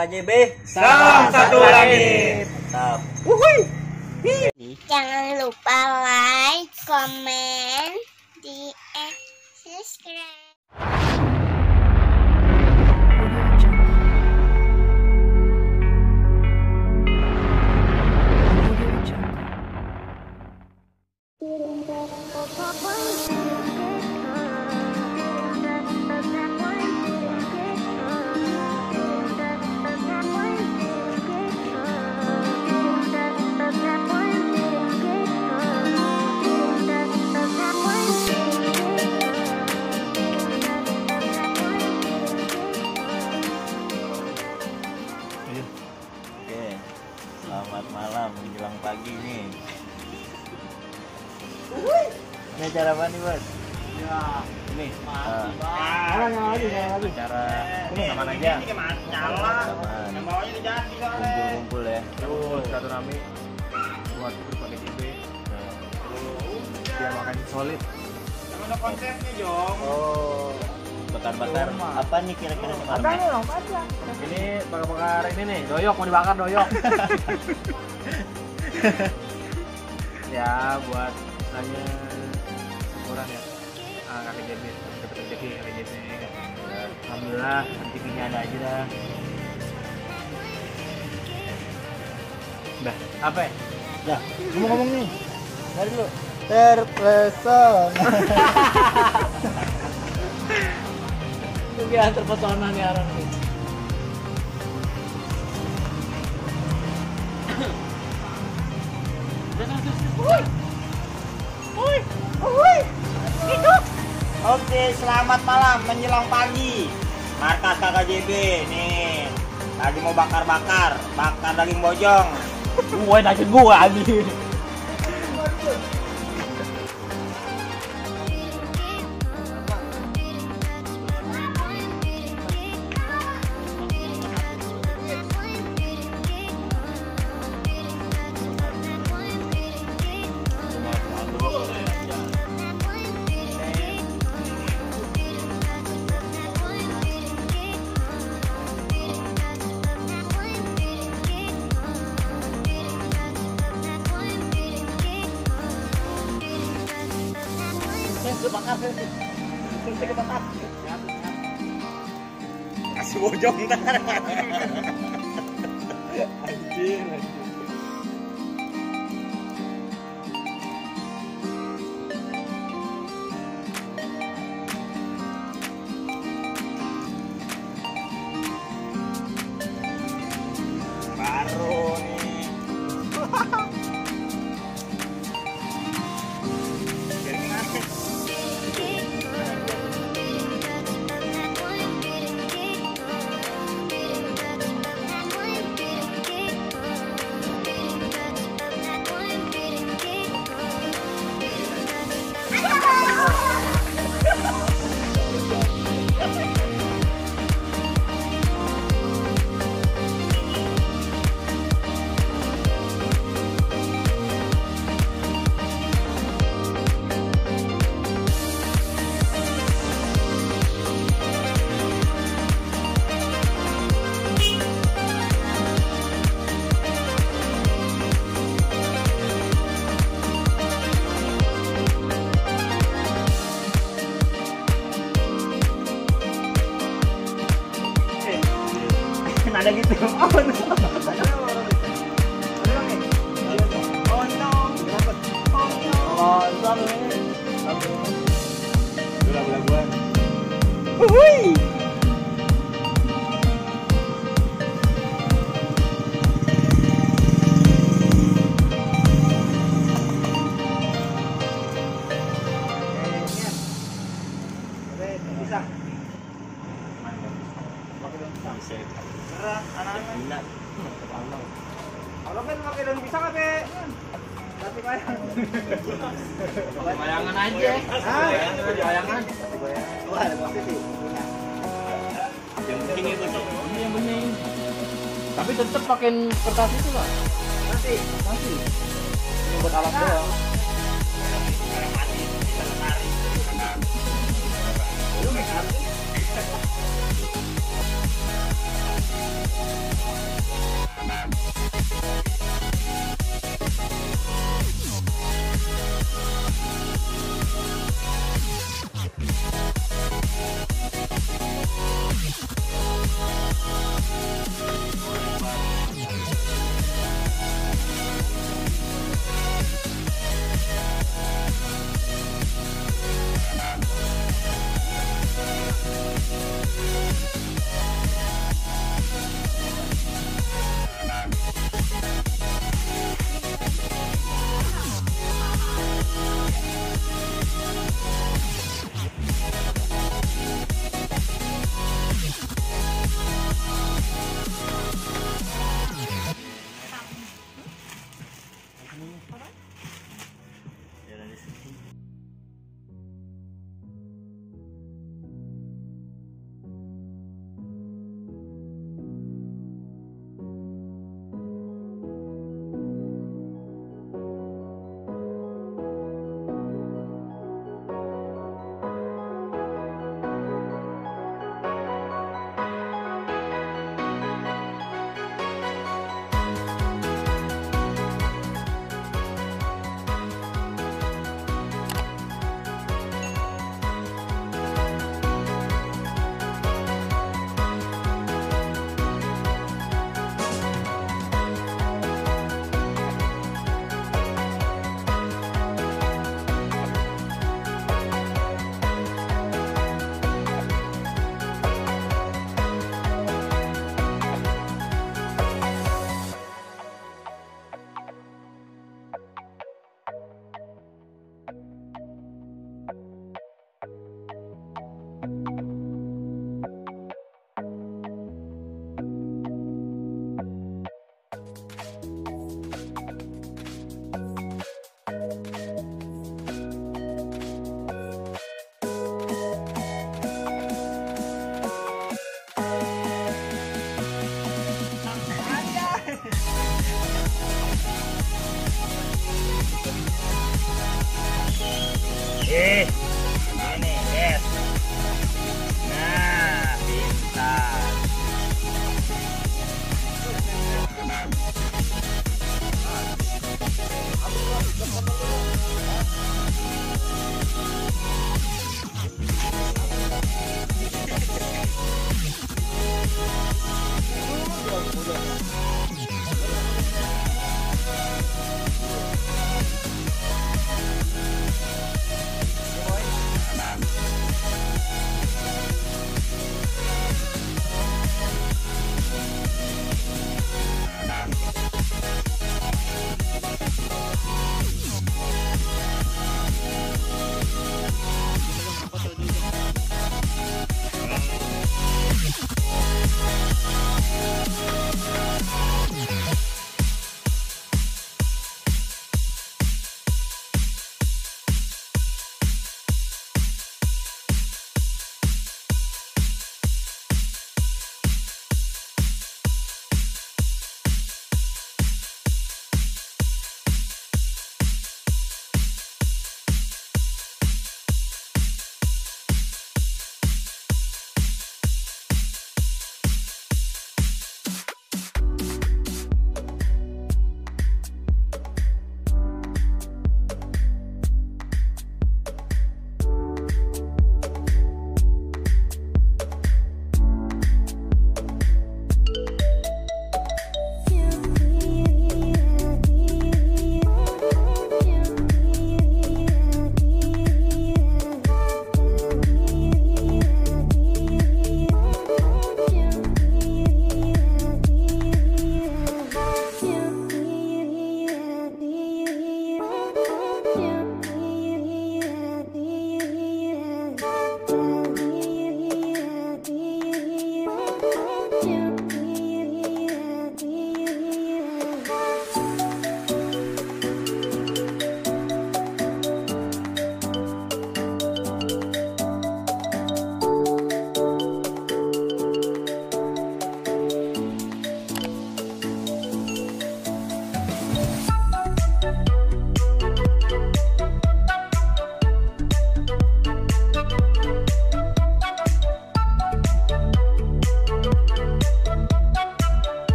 KKJB. Salam satu langit. Mantap. Jangan lupa like, komen, subscribe. Oke. Selamat malam menjelang pagi nih. Ini acara apa nih, Bos? Ya, Ini. nyala lagi. Acara sama aja. Ini nyala. Samaan. Yang bawahnya udah jadi soalnya. Kumpul-kumpul ya. Terus silaturahmi buat berbagai JB biar makan solid. Yang ada konsepnya, Jong. Oh. Bakar-bakar apa nih kira-kira nih malam? Ini bakar-bakar ini nih, doyok mau dibakar doyok. Ya buat hanya orang ya. Kakek JB dapat rezeki kakek JB. Alhamdulillah rezekinya ada aja dah. Udah, apa ya? Dah, ngomong nih. Dari dulu. Terpesona. Dia terpesona nih orang nih. Oke, selamat malam menjelang pagi. Markas KKJB nih. Lagi mau bakar daging bojong. Gue nanya gue lagi. Kasih bojong ntar. Anjir. Baru nih. Ada gitu. Oh no. Oh, Islam ini. Gula-gula. Bisa. Anak-anak. Kalau kan pakai daun pisang apa? Batik wayang. Bayangan aja. Bayangan. Wah, ada positif. Yang penting itu sih. Ini yang bening. Tapi tetep pakein kertas itu lah. Masih. Ini buat alat doang. Lu make up. Jalan di sini. Ini yes. Nah, pintar.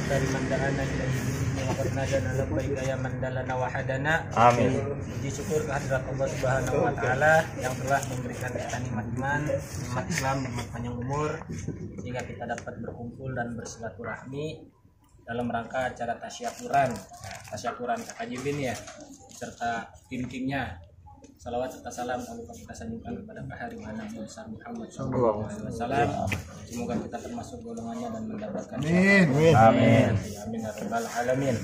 dari mandalana ilahi bi'izni wa qad nadana labbaika ya mandalana wa hadana. Amin. Puji syukur kehadirat Allah Subhanahu wa taala yang telah memberikan kita nikmat iman, nikmat Islam, nikmat panjang umur sehingga kita dapat berkumpul dan bersilaturahmi dalam rangka acara tasyakuran KKJB ya, serta tim-timnya. Salawat serta salam lupa kita sanjungkan kepada Kahari Nabi besar Muhammad SAW. Semoga kita termasuk golongannya dan mendapatkan Amin. Amin ya rabbal alamin.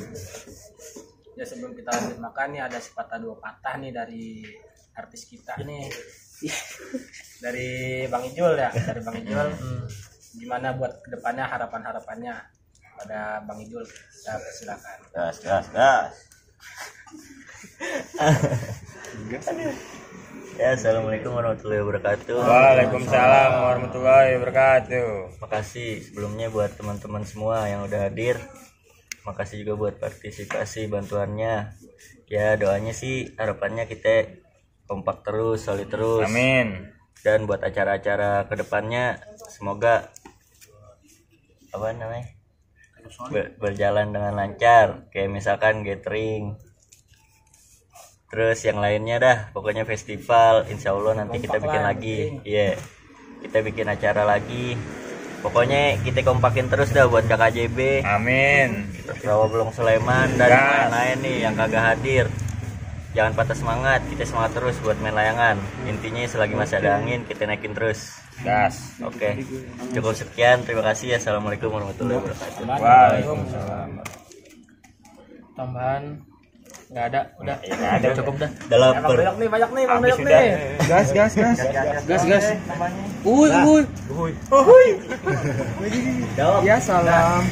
Ya, sebelum kita lanjut makan nih ada sepatah dua patah nih dari artis kita nih. Dari Bang Ijul ya, dari Bang Ijul. Gimana buat kedepannya harapannya pada Bang Ijul? Kita persilakan. Gas. Ya, assalamualaikum warahmatullahi wabarakatuh. Waalaikumsalam warahmatullahi wabarakatuh. Makasih sebelumnya buat teman-teman semua yang udah hadir. Makasih juga buat partisipasi bantuannya. Ya, doanya sih harapannya kita kompak terus, solid terus. Amin. Dan buat acara-acara kedepannya semoga berjalan dengan lancar. Kayak misalkan gathering. Terus yang lainnya dah, pokoknya festival, insya Allah nanti kita bikin lagi. Iya, kita bikin acara lagi. Pokoknya kita kompakin terus dah buat KKJB. Amin. Rawa Belong Sulaiman dan lain-lain nih yang kagak hadir. Jangan patah semangat, kita semangat terus buat main layangan. Intinya selagi masih ada angin, kita naikin terus. Gas. Oke, cukup sekian. Terima kasih. Assalamualaikum warahmatullahi wabarakatuh. Waalaikumsalam. Tambahan nggak ada, udah ada, cukup dah. Udah lapar. Banyak nih. Gas. Uy. Ya salam.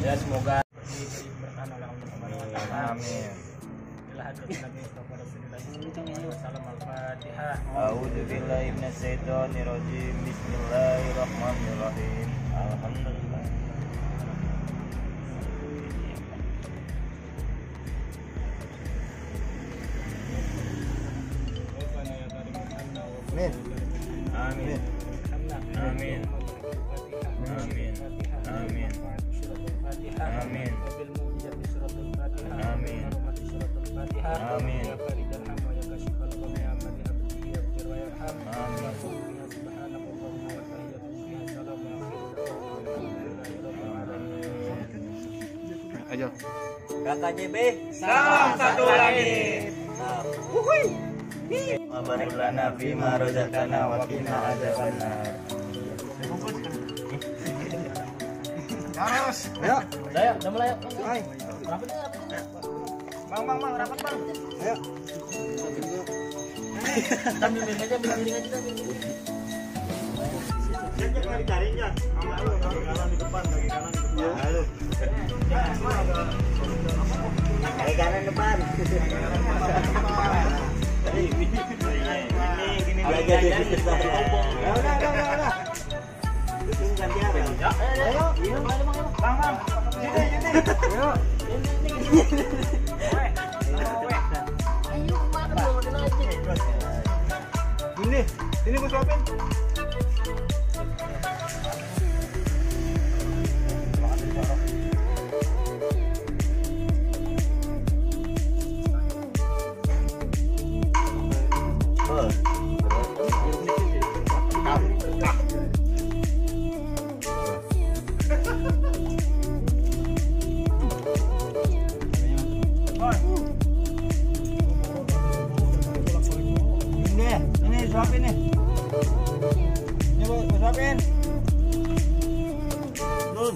Ya, semoga diberkahi oleh Allah Subhanahu wa taala. Amin. Bila hadrat Nabi Muhammad sallallahu Al-Fatihah. A'udzu billahi minasyaitonir rajim. Bismillahirrahmanirrahim. Alhamdulillah. Amin. Amin. Amin. Amin. Amin. Amin. Amin. Ayo. KKJB Salam satu lagi. Barik lana fima razaqtana wa qina adzabannar. Harus. Udah ya, udah mulai. Hai. Rapat. Bang, rapat bang. Ayo. Sambil aja, bimbing aja. Jangan carinya. Kaki kanan di depan. Halo. Kaki kanan depan. Gini belajar di besar. Udah. Itu gantian. Ayo. Bang. Sini. Ayo. Sini gue suapin. Ini suapin nih. Ini gue suapin. Belum.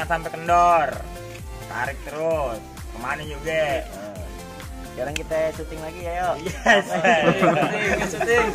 jangan sampai kendor. Tarik terus. Kemana juga? Sekarang kita syuting lagi ya, yuk. Yes. Syuting.